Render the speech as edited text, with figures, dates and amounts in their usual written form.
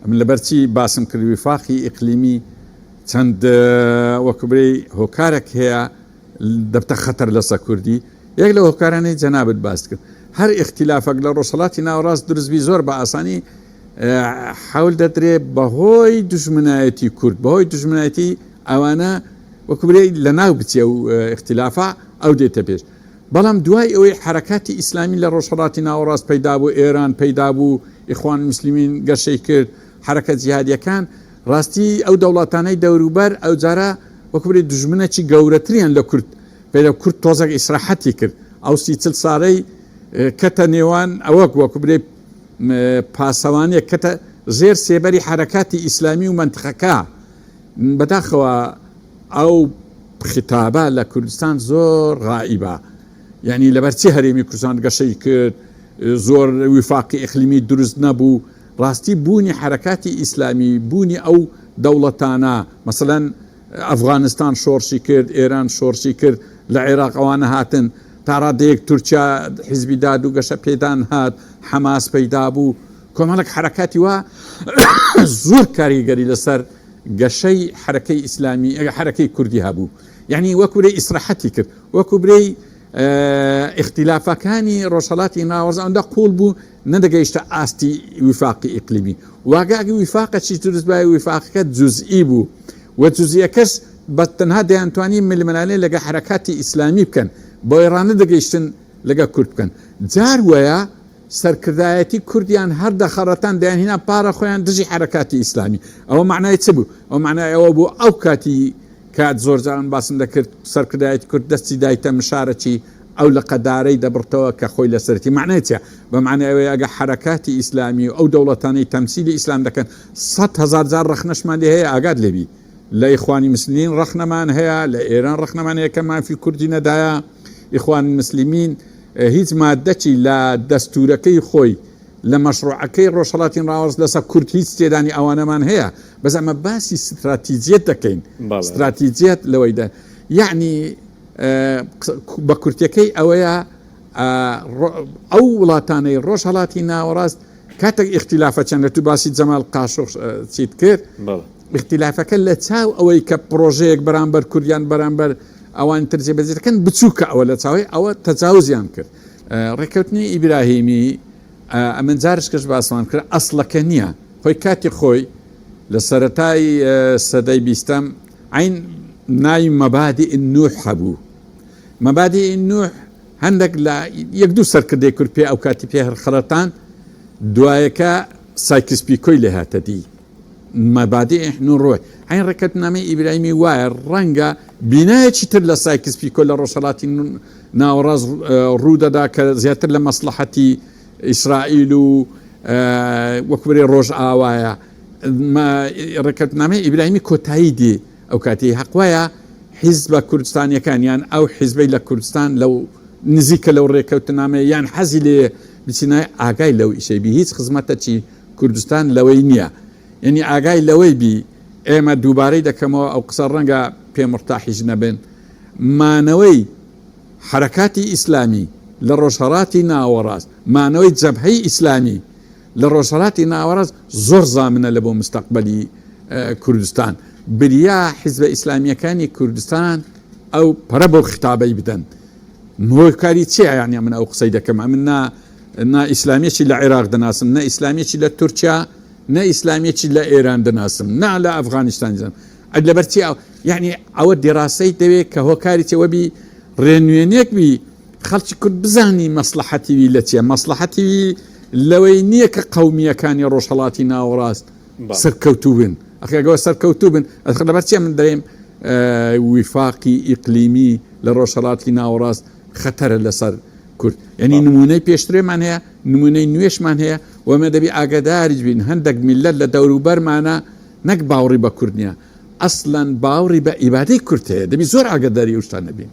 ئەمن لەبەرچی باسم کرد ویفاقی ئیقلیمی چەند وەکو برێی هۆکارێک هەیە دەبتە خەتەر لەسە کوردی یەک لە هۆکارانەی جەنابت باست کرد هەر ئیختیلافەک لە ڕۆژهەڵاتی ناوەڕاست دروست بی زۆر بە ئاسانی حەول دەدرێ بەهۆی دوژمنایەتی کورد بەهۆی دوژمنایەتی ئەوانە وەکو برێی لەناو بچێ و ئیختیلافە ئەو دێتە پێش بەڵام دوای ئەوەی حەرەکاتی ئیسلامی لە ڕۆژهەڵاتی ناوەڕاست پەیدا بوو، ئێران پەیدا بوو، ئیخوان موسلمین گەشەی کرد، حەرەکە جیهادیەکان، ڕاستی ئەو دەوڵەتانەی دەوروبەر ئەوجارە وەکو بڵێی دوژمنێکی گەورەتریان لە کورد پەیدا کورد تۆزێک ئیسراحەتی کرد ئەو سی چل سالەی کەتە نێوان ئەوەک وەکو بلێی پاسەوانێک کەتە ژێر سێبەری حەرەکاتی ئیسلامی و مەنتقەکە بەداخەوە ئەو خیتابە لە کوردستان زۆر غائیبە یعنی لەبەر چی هەرێمی کوردستان گەشەی کرد زۆر ویفاقی ئیقلیمی دروست نەبوو ڕاستی بوونی حەرەکاتی ئیسلامی بوونی ئەو دەوڵەتانە مەسەلەن ئەفغانستان شۆڕشی کرد ئێران شۆڕشی کرد لە عێراق ئەوانە هاتن تا ڕادەیەک تورکیا حیزبی داد و گەشە پێدان هات حەماس پەیدا بوو کۆمەڵک حەرەکاتی وا زۆر کاریگەری لەسەر گەشەی حەرەکەی ئیسلامی حەرەکەی کوردی هەبوو یعنی وەکو برێی ئیسراحەتی کرد وەکو برێی ئیختیلافەکانی ڕۆژهەڵاتی ناوەڕاست ئەوەندە قوڵ بوو نەدەگەیشتە ئاستی ویفاقی ئیقلیمی واگاگی ویفاقە چی دروست بای ویفاقەکە جزئی بوو و جزئیەکەش بە تەنها دەیانتوانی ململانێ لەگە حەرەکاتی ئیسلامی بکەن بۆی ڕانەدەگەیشتن لەگە کورد بکەن جار وەیە سەرکردایەتی کوردیان هەر دەخەڕەتان دەیانهینا پارە خۆیان دژی حەرەکاتی ئیسلامی ئەوە مەعنای چ بوو؟ ئەوە مەعنای ئەوە بوو ئەو کاتی کات زۆر جار من باسم دەکرد سەرکردایەتی کورد دەستی دایتە مشارەکی ئەو لقە دارەی دەبڕتەوە کە خۆی لەسەرێتی مەعنای چیە؟ بە مەعنای ئەوەیە ئەگە حەرەکاتی ئیسلامی و ئەو دەوڵەتانەی تەمسیلی ئیسلام دەکەن 100,000 جار ڕەخنەشمان لێ هەیە ئاگات لێ بی لە ئیخوانی مسلمین ڕەخنەمان هەیە لە ئێران ڕەخنەمان هەیە کە مافی کوردی نەدایە ئیخوان مسلمین هیچ مادەکی لە دەستورەکەی خۆی لە مەشروعەکەی ڕۆژهەڵاتی ناوەڕاست لەسەر کورد هیچ تێدانی ئەوانەمان هەیە بەس ئەمە باسی ستراتیجیەت دەکەین ستراتیجیەت لەوەیدا یعنی بە کورتەکەی ئەوەیە ئەو وڵاتانەی ڕۆژهەڵاتی ناوەڕاست کاتێک ئیختیلافە چەند لە تو باسی جەمال قاشق چیت کرد ئیختیلافەکە لە چاو ئەوەی کە پرۆژەیەک بەرامبەر کوردیان بەرامبەر ئەوان تر جێبەجێ دەکەن بچووکە ئەوە لە چاوی ئەوە تەجاوزیان کرد ڕێککەوتنی ئیبراهیمی ئەمن جارش کەش باسمان کرد ئەسڵەکە نییە خۆی کاتی خۆی لە سەرەتای سەدەی بیستەم عین ناوی مەبادی نوح هەبوو مەبادی نوح هەندێک لە یەک دوو سەرکردەی کورد پێ ئەو کاتی پێ هەرخەڵەتان دوایەکە سایکس پیکۆی لێ هاتە دی مبادئ نو ڕۆی عین ڕێککەوتنامەی ئیبراهیمی وایە ڕەنگە بینایەکی تر لە سایکس پیکۆ لە ڕۆژهەڵاتی ناوەڕاست ڕوو دەدا کە زیاتر لە مەسڵەحەتی ئیسرائیل و وەکو برێ ڕۆژئاوایە ڕێککەوتنامەی ئیبراهیمی کۆتایی دێ ئەو کاتی حەق وایە حیزبە کوردستانیەکان یان ئەو حیزبەی لە کوردستان لەو نزیکە لەو ڕێککەوتنامەیە یان حەزی لێ بچینای ئاگای لەو ئیشەی بی هیچ خزمەتەکی کوردستان لەوەی نییە یعنی ئاگای لەوەی بی ئێمە دووبارەی دەکەمەوە ئەو قسە ڕەنگە پێ مورتاحیش نەبن مانەوەی حەرەکاتی ئیسلامی لە ڕۆژهەڵاتی ناوەڕاست مانەوەی جەبهەی ئیسلامی لە ڕۆژهەڵاتی ناوەڕاست زۆر زامنە لە بۆ مستەقبەلی کوردستان بریا حیزبە ئیسلامیەکانی کوردستان ئەو پەرە بەو خیتابەی بدەن هۆکاری چیە یانی من ئەو قسەی دەکەم ئەمن نا نا ئیسلامیەکی لە عێراق دەناسم نە ئیسلامیەکی لە تورکیا نە ئیسلامیەکی لە ئێران دەناسم نا لە ئەفغانستان دەناسم ئەک لەبەر چی یعنی ئەوە دیراسەی دەوێت کە هۆکاری چێوە بی ڕێنوێنێک بی خەڵکی کورد بزانی مەسڵەحەتی وی لە چیە؟ مەسڵەحەتی وی لەوەی نییە کە قەومییەکانی ڕۆژهەڵاتی ناوەڕاست سەرکەوتوو بن. ئەخ ئەگەر سەرکەوتوو بن، ئەخ لەبەر چیە من دەرێم ویفاقی ئیقلیمی لە ڕۆژهەڵاتی ناوەڕاست خەتەرە لەسەر کورد. یعنی نموونەی پێشترێمان هەیە، نموونەی نوێشمان هەیە و ئێمە دەبی ئاگاداریش بین هەندێک میللەت لە دەوروبەرمانە نەک باوڕی بە کورد نییە، ئەسڵەن باوڕی بە ئیبادەی کورد هەیە. دەبی زۆر ئاگاداری ئەو شتانە بین.